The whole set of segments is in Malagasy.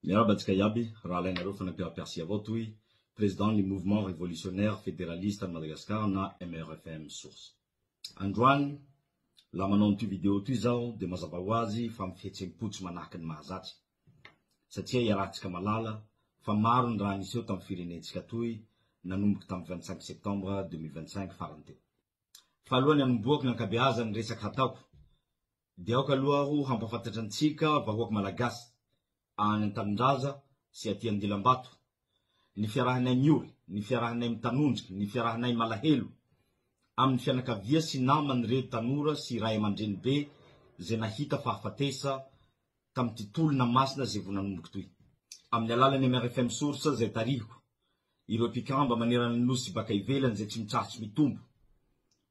Miarahaba antsika iaby, rahalahinareo Fanampy Percy avao toy, Président ny Mouvement Révolutionnaire Fédéraliste an'i Madagascar na MRFM Source. Androany, laha manao an'ity vidéo toy zaho dia mazava ho azy fa amin'ny fihetsem-po tsy manahaky ny mahazatsy. Satria iarahantsika malala fa maro ny raha niseho tamin'ny firenentsika toy nanomboky tamin'ny 25 septembre 2025 farany teo. Fa alohan'ny hanombohako ny ankabeazan'ny resaka hataoko dia aoka aloha aho hampafantatra antsika vahoaka Malagasy any an-tanindraza sy aty an-dilambato ny fiarahanay miory, ny fiarahanay mitanondrika, ny fiarahanay malahelo amin'ny fianakavia sy naman'ireto tanora sy ray aman-dreny be izay nahita fahafatesa tamin'ity tolona masina izay vao nanomboka toy. Amin'ny alalan'ny MRFM Source izay tarihiko, ireo mpikamba manerana ny Nosy sy baka ivelany izay tsy mitsahatry mitombo,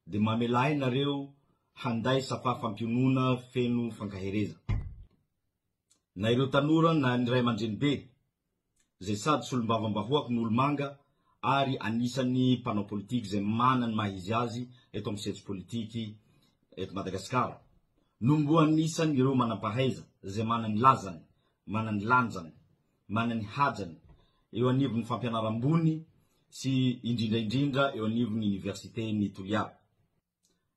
dia mamela ahy nareo handay safa fampionona feno fankahereza. Na ireo tanora na ny ray aman-dreny be, izay sady solombavambahoaka no olomanga ary anisan'ny mpanao politika izay mana ny maha izy azy eto amin'ny sehatry politiky eto Madagasikara, no mbo anisan' ireo manampahaiza izay mana ny lazany, mana ny lanjany, mana ny hajany eo anivon'ny fampianarambony sy indrindra indrindra eo anivon'ny Oniversiten'i Toliara.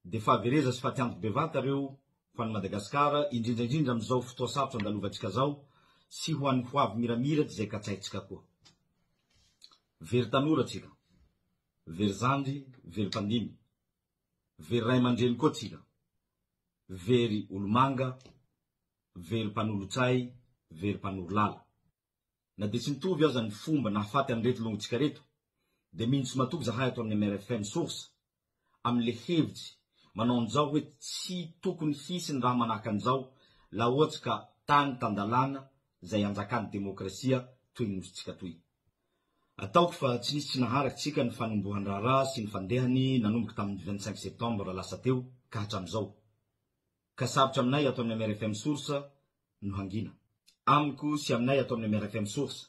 Dia fahavereza sy fatiantoka bevata reo ho an'i Madagasikara, indrindra indrindra amin'izao fotoa sarotra andalovantsika zao sy ho an'ny ho avy miramiratra izay katsahintsika koa. Very tanora tsika, very zandry, very mpandimby, very ray aman-dreny koa tsika, very olomanga, very mpanolotsay, very mpanorolala. Na dia tsy mitovy aza ny fomba nahafaty an'ireto longontsika reto, dia mino sy matoky zahay ato amin'ny MRFM Source amin'le hevitsy manao an'izao hoe tsy tokony hisy ny raha manahaka an'izao laha ohatsy ka tany tan-dalàna izay anjakan'ny demokrasia toy ny nosintsika toy. Ataoko fa tsy nisy tsy naharaky tsika ny fanombohan-draharaha sy ny fandehany nanomboka tamin'ny 25 septembre lasa teo ka hatramizao. Ka sarotra aminay ato amin'ny MRFM Source no hangina. Amiko sy aminay ato amin'ny MRFM Source,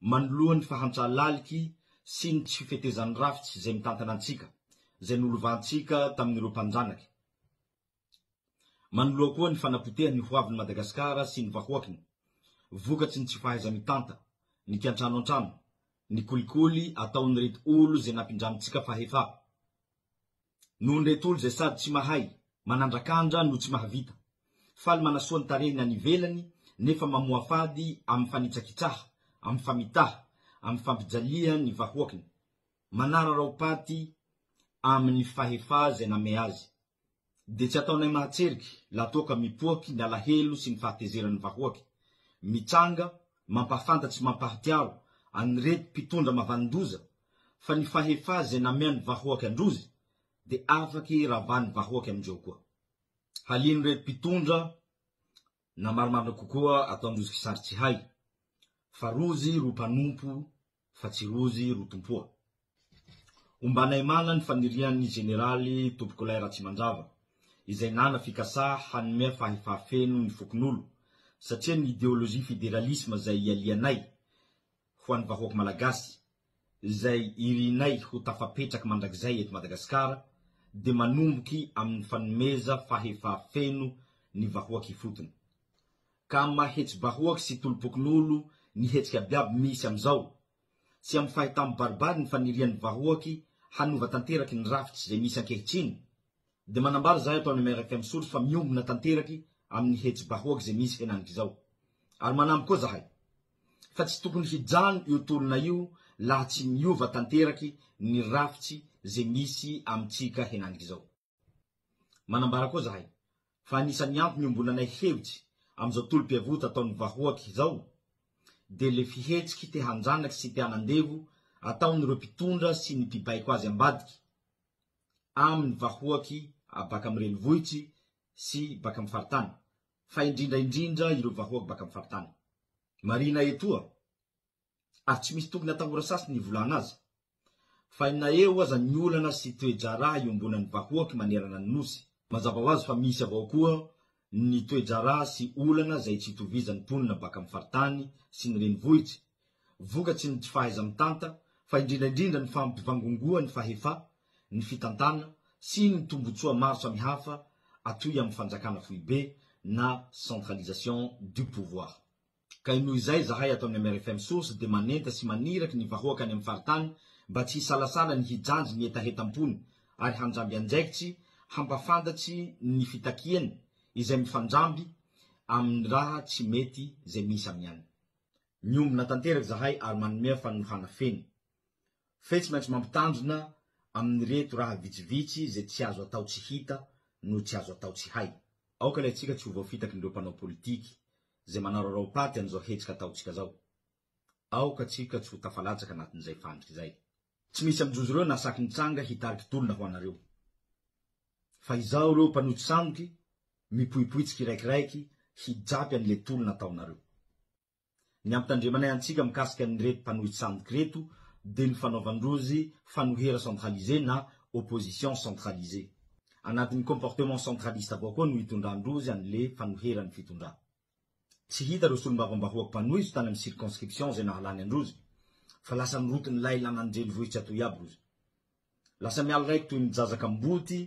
manoloa ny fahantra laliky sy ny tsy fifetezan'ny rafitsy izay mitantana antsika, izay nolovantsika tamin'ireo mpanjanaky. Manoloa koa ny fanapotehany ny hoavin'i Madagasikara sy ny vahoakiny, vokatry ny tsy fahaiza-mitanta, ny kiantrano an-trano, ny kolikoly ataon'ireto olo izay nampindramintsika fahefa. Noho ireto olo izay sady tsy mahay manandrakandra no tsy mahavita. Faly manasoa ny tarehiny any ivelany nefa mamoafady amin'ny fanitsakitsaha, amin'ny famitaha, amin'ny fampijalia ny vahoakiny. Manararao-paty amin'ny fahefa izay name azy. Dia tsy ataonay mahatseriky laha toa ka mipoaky ny alahelo sy ny fahatezeran'ny vahoaky. Mitsanga, mampahafantatsy mampahatiaro an'ireto mpitondra mavanin-doza fa ny fahefa izay namean'ny vahoaky androzy dia afaky ravan'ny vahoaky amindreo koa. Halian'ireto mpitondra na marimarina kokoa ataondrozy kisary tsy hay fa rozy ro mpanompo fa tsy rozy ro tompoa. Ombanay mana ny fanirian'ny Jeneraly Tompokolahy Ratsimandrava izay nana fikasa hanome fahefa feno ny fokonolo satria ny ideologie federalisme izay ialianay ho an'ny vahoaka Malagasy izay irinay ho tafapetraky mandrakizay eto Madagasikara dia manomboky amin'ny fanomeza fahefa feno ny vahoaka ifotony. Ka amin'ny maha hetsi-bahoaka sy tolom-pokonolo ny hetsika abiaby misy amin'izao, sy amin'ny fahitam-mibaribary ny fanirian'ny vahoaky hanova tanteraky ny rafitsy izay misy ankehitriny, dia manambara izahay ato amin'ny MRFM Source fa miombona tanteraky amin'ny hetsi-bahoaka izay misy henanik'izao. Ary manamby koa zahay, fa tsy tokony hijano io tolona io laha tsy miova tanteraky ny rafitsy izay misy amintsika henanik'izao. Manambara koa zahay fa anisan'ny antony iombonanay hevitsy amin'izao tolom-piavota ataon'ny vahoaka izao dia le fihetsiky te hanjanaky sy te hanandevo ataon'ireo mpitondra sy ny mpibaiko azy ambadiky amin'ny vahoaky baka amin'ny renivohitsy sy baka amin'ny faritany fa indrindra indrindra ireo vahoaky baka amin'ny faritany. Marihina etoa ary tsy misy tokony atahora sasy ny hivolana azy fa na eo aza ny olana sy toe-draharaha iombonan'ny vahoaky manerana ny Nosy. Mazava ho azy fa misy avao koa ny toe-draharaha sy olana izay tsy itovizan'ny mponina baka amin'ny faritany sy ny renivohitsy, vokatry ny tsy fahaiza-mitanta fa indrindra indrindra ny fampivangongoa ny fahefa, ny fitantana sy ny tombotsoa maro samihafa atoy amin'ny fanjakana foibe na centralisation du pouvoir. Ka noho izay zahay ato amin'ny MRFM Source dia manenta sy maniraky ny vahoaka any amin'ny faritany mba tsy hisalasala ny hijanjy ny hetahetam-pony ary handramby andraikitsy hampafantatsy ny fitakiany izay mifandramby amin'ny raha tsy mety izay misy amin'ny any. Miombona tanteraka zahay ary manome fanohana feno. Fe tsy maintsy mampitandrina amin'ireto raha vitsivitsy izay tsy azo atao tsy hita no tsy azo atao tsy hay. Aoka ilay tsika tsy ho voafitakin'ireo mpanao politiky izay manararaom-paty an'izao hetsika ataontsika zao. Aoka tsika tsy ho tafalatsaka anatin'izay fandrika izay. Tsy misy amin-drozy ireo nasaky nitsanga hitariky tolona ho anareo. Fa izao ireo mpanohitsy sandoky mipoipoy tsikiraikiraiky hijapy an'le tolona ataonareo. Ny ampitandremanay antsika mikasika an'ireto mpanohitsy sandoky ireto dia ny fanaovan-drozy fanohera centralisé na opposition centralisée. Anatin'ny comportement centraliste avao koa no itondran-drozy an'le fanoheran'ny fitondrà. Tsy hita ireo solombavambahoaka mpanohitsy tany amin'ny circonscription izay nahalany an-drozy fa lasa niroton'ilay lanan-drenivohitra toy aby rozy. Lasa miala raiky toy ny jaza kamboty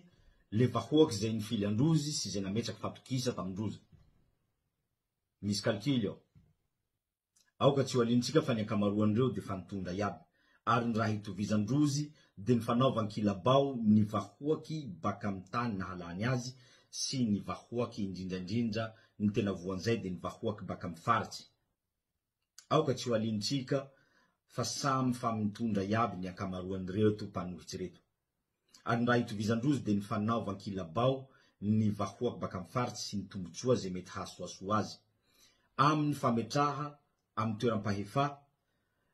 le vahoaka izay nifily an-drozy sy izay nametraky fatokisa tamin-drozy. Misy calcul ao. Aoka tsy ho alintsika fa ny ankamaroan'ireo dia efa nitondra iaby, ary ny raha itovizan-drozy dia ny fanaovan-kilabao ny vahoaky baka amin'ny tany nahalany azy sy ny vahoaky indrindra indrindra ny tena voan'izay dia ny vahoaky baka amin'ny faritsy. Aoka tsy ho alintsika fa samy fa mitondra iaby ny ankamaroan'ireto mpanohitsy ireto. Ary ny raha itovizan-drozy dia ny fanaovan-kilabao ny vahoaka baka amin'ny faritsy sy ny tombotsoa izay mety hahasoasoa azy amin'ny fametraha amin'ny toeram-pahefa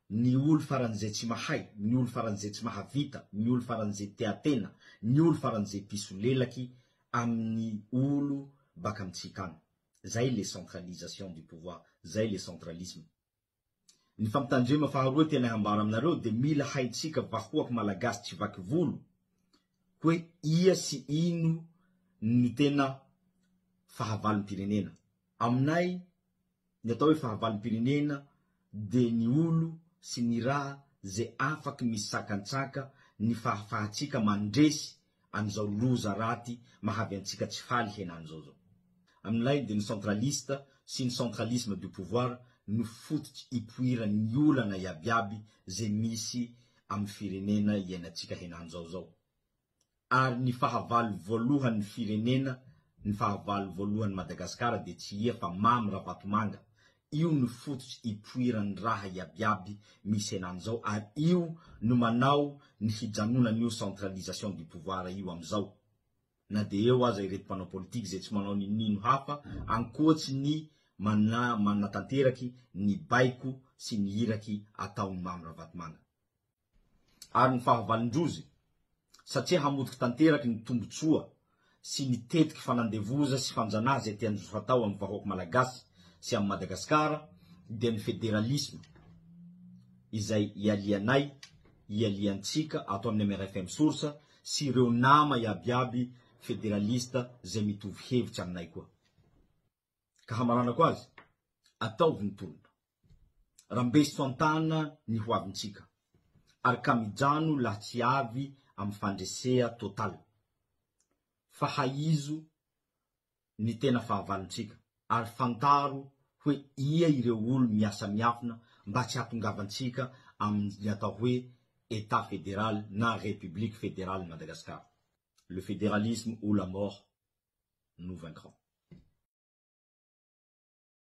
ny olo faran'izay tsy mahay, ny olo faran'izay tsy mahavita, ny olo faran'izay tea tena, ny olo faran'izay mpisolelaky amin'ny olo baka amintsika any. Zay le centralisation du pouvoir, zay le centralisme. Ny fampitandrema faharoa tianay hambara aminareo dia mila haintsika vahoaka malagasy tsy vaky volo hoe ia sy ino no tena fahavalom-pirenena. Aminay ny atao hoe fahavalom-pirenena dia ny olo sy ny raha zay afaky misakantsaka ny fahafahantsika mandresy an'izao loza raty mahavy antsika tsy faly henan'izao zao. Amin'ilay dia ny centraliste sy ny centralisme du pouvoir no fototry ipoiran'ny olana iabiaby zay misy amin'ny firenena iainantsika henan'izao zao. Ary ny fahavalo voalohan'ny firenena, ny fahavalo voalohan'i Madagasikara dia tsy ia fa Mamy Ravatomanga. Io no fototry ipoiran'ny raha iabiaby misy henan'izao ary io no manao ny hijanonan'io centralisation du pouvoir io amin'izao. Na dia eo aza ireto mpanao politika izay tsy manao n'inon'ino hafa ankoatsy ny manatanteraky ny baiko sy ny iraky ataon'i Mamy Ravatomanga. Ary ny fahavalon-drozy, satria hamotiky tanteraky ny tombotsoa sy ny tetiky fanandevoza sy fanjanaha izay tian-drozy hatao amin'ny vahoaka malagasy sy amin'i Madagasikara dia ny federalisme izay ialianay, ialiantsika ato amin'ny MRFM Source sy ireo nama iabiaby federaliste izay mitovy hevitsy aminay koa. Ka hamaranako azy, ataovy ny tolona. Rambeso an-tana ny ho avintsika, ary ka mijano laha tsy avy amin'ny fandresea total. Fa haizo ny tena fahavalontsika, ary fantaro hoe ia ireo olo miasa miafina mba tsy hahatongavantsika amin'ny atao hoe Etat fédéral na République fédérale Madagascar. Le fédéralisme ou la mort, nous vaincrons.